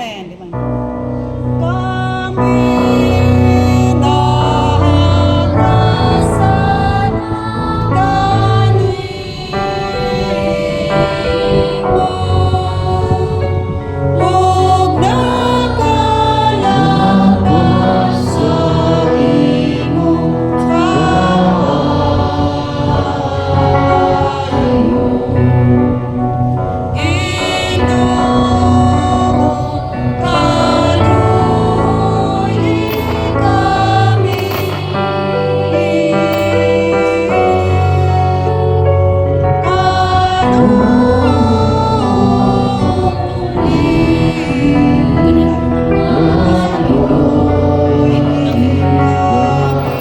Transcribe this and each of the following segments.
Amen. Di ba? Kami nahangasan kanimo ug nakalapas sa imong kaayo. Ginoo, kaluoyi kami. Kaluoyi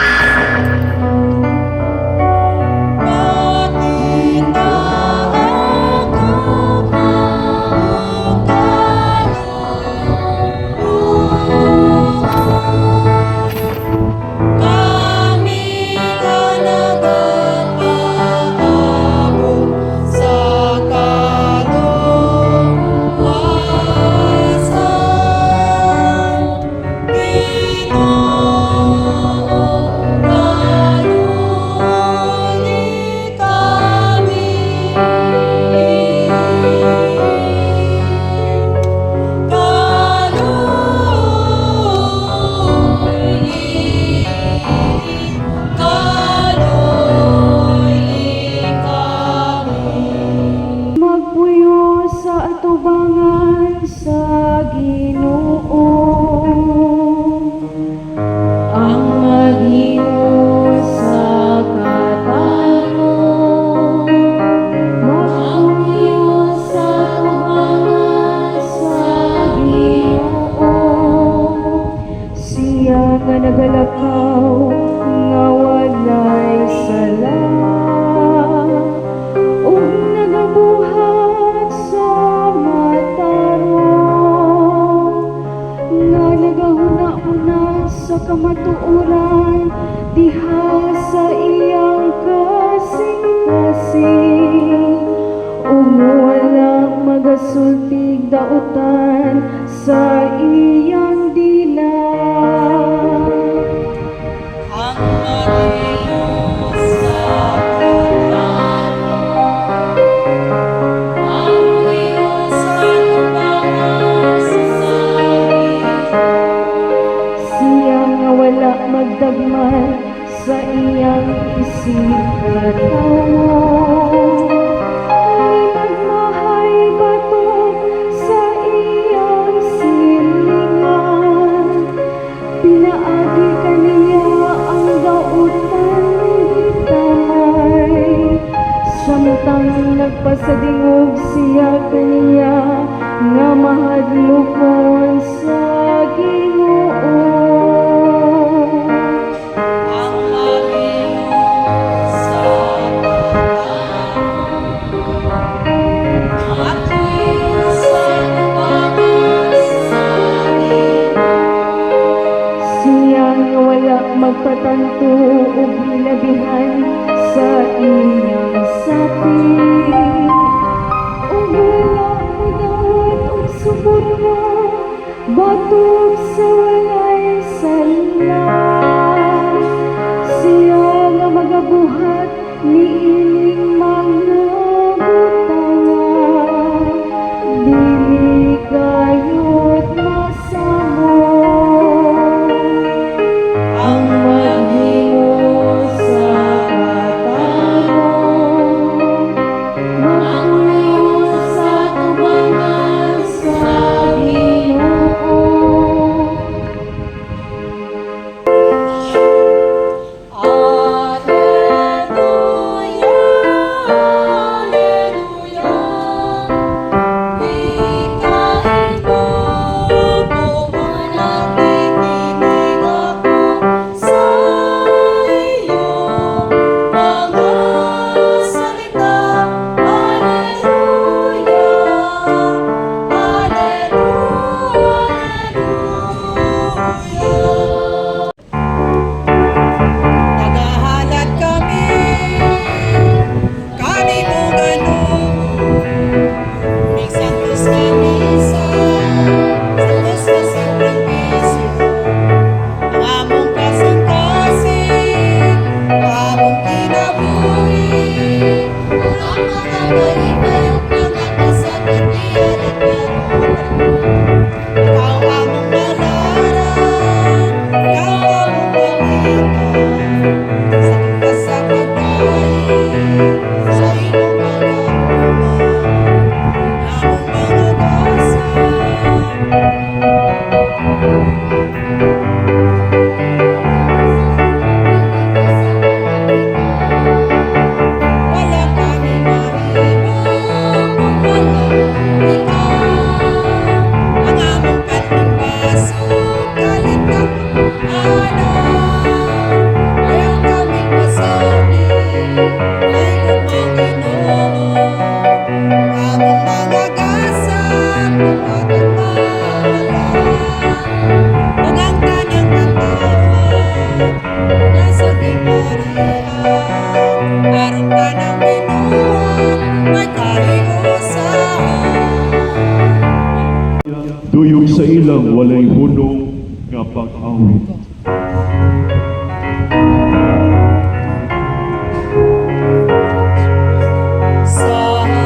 kami. Pakita ako og kaluoy. Kami nga nagapaabot sa kaluwasan. Ginoo, kaluoyi kami. Kaluoyi, kaluoyi kami. Magpuyo sa atubangan sa Ginoo. Ang maghimo sa katarong, magpuyo sa atubangan sa Ginoo. Siya nga nagalakaw nga walay sala ug nagabuhat sa matarong, nga nagahuna-huna sa kamatuoran diha sa iyang kasing-kasing ug wala magasultig dautan sa iyang dila. Ang maghimo sa katarong, magpuyo sa atubangan sa Ginoo. Siya nga wala magdagman sa iyang isigkatawo, ni magmahay batok sa iyang silingan. Pinaagi kaniya ang dautan gitamay, samtang nagpasadingog siya kaniya nga mahadlokon sa Ginoo. Ang maghimo sa katarong, magpuyo sa atubangan sa Ginoo. Siya nga wala magpatanto og hilabihan sa iyang sapit ug wala modawat og suborno batok sa walay sala. Siya nga magabuhat niining mga butanga, dili gayot masamot. Ang maghimo sa katarong, magpuyo sa atubangan sa Ginoo. Wala kami mahimo kung wala ikaw. Ang among panlingbaso, kalit ana. Ayaw kami pasagi, laygon mo, Ginoo. Among mga gasa, tumatag mawala. Ug ang tanang katawhan, nasa gingharian, aron tanang binuang may kahiusahan. Duyog sa ilang walay hunong nga pag-awit. Santos,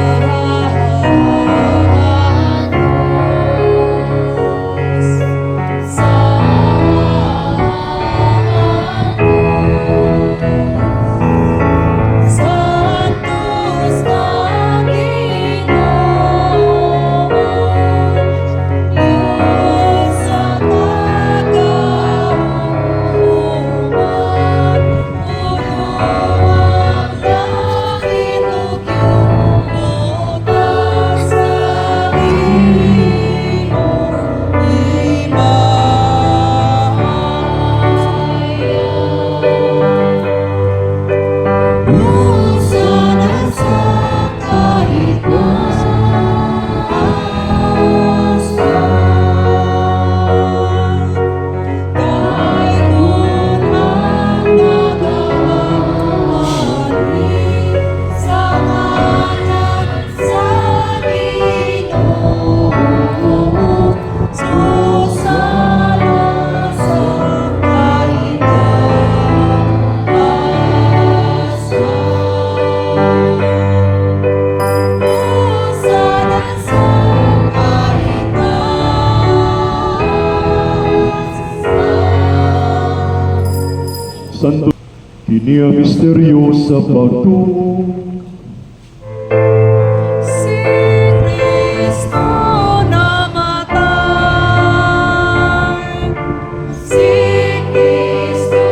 Santos ka, Ginoo, Diyos sa kagahuman, puno ang langit ug yuta sa imong himaya. Hosana sa kahitasan. Dayon ang nagahari sa ngalan sa Ginoo. Susala sa kahitasan. Hosana sa kahitasan. Santo, kini ang misteryo sa pagtuo. Si Kristo namatay, si Kristo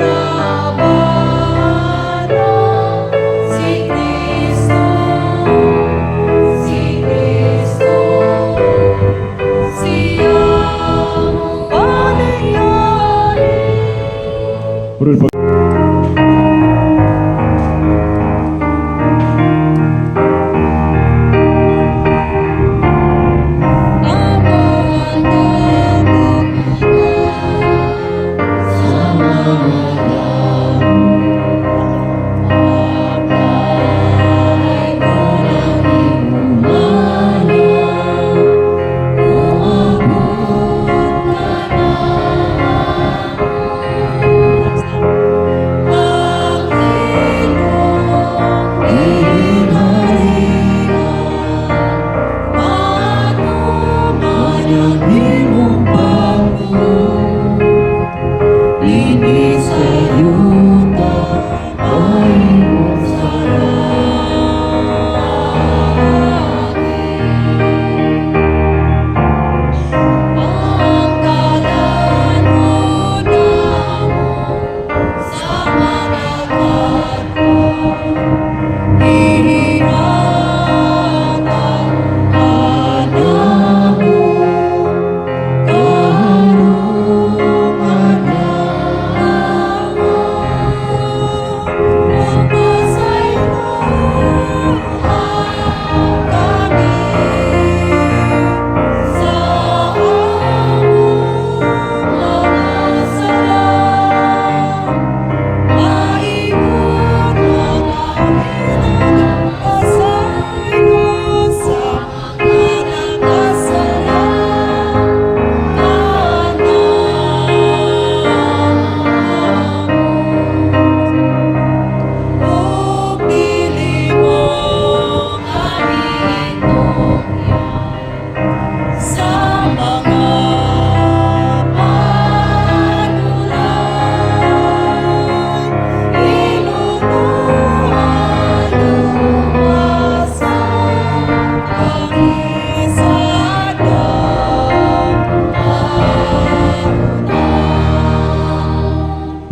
nabanhaw, si Kristo, si Kristo, siya mobalik dali. Pag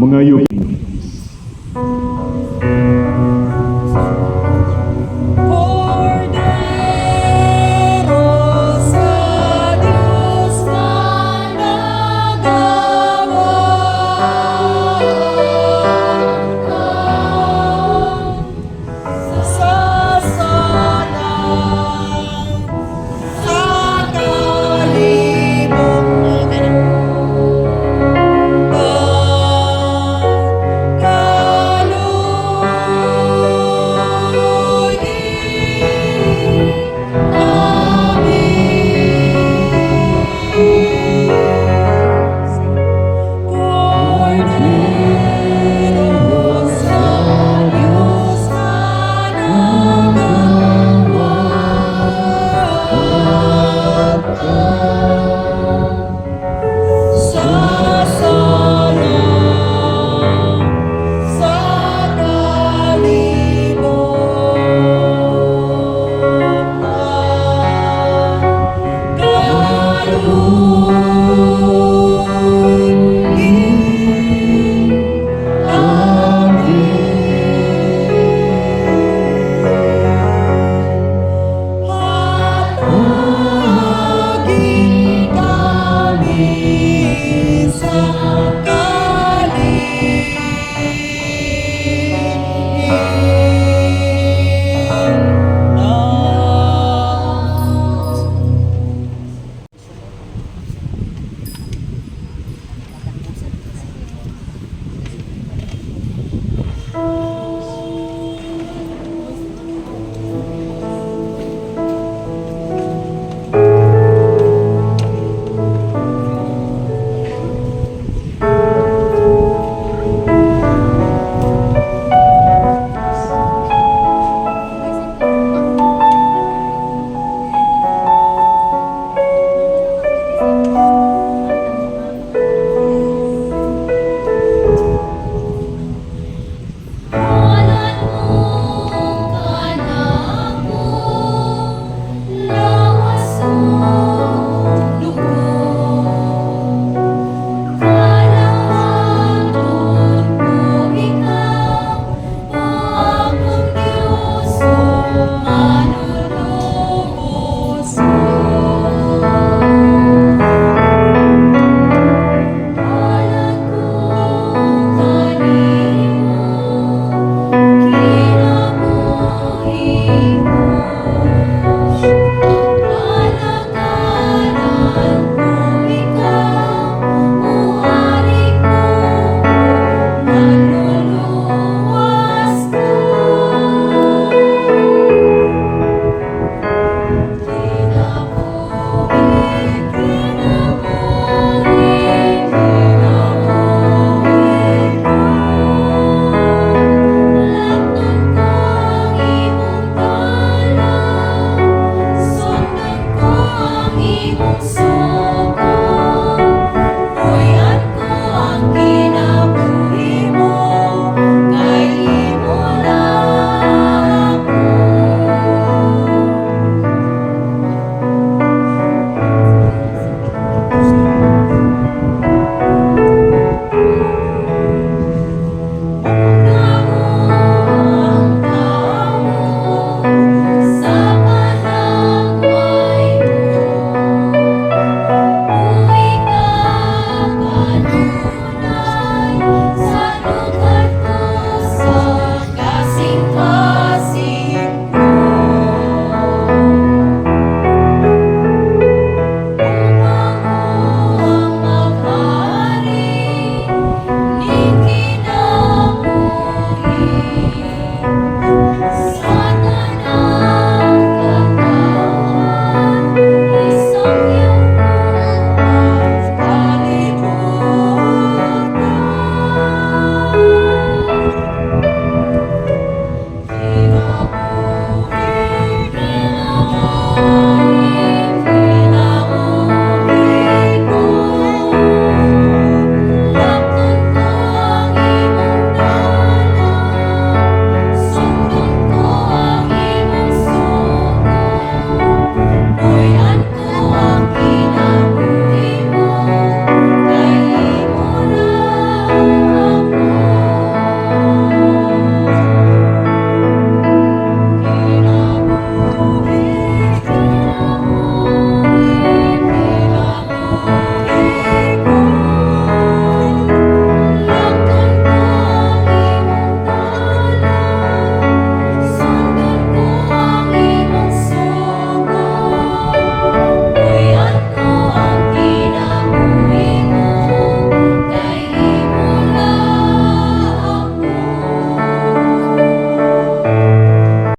Mangayo.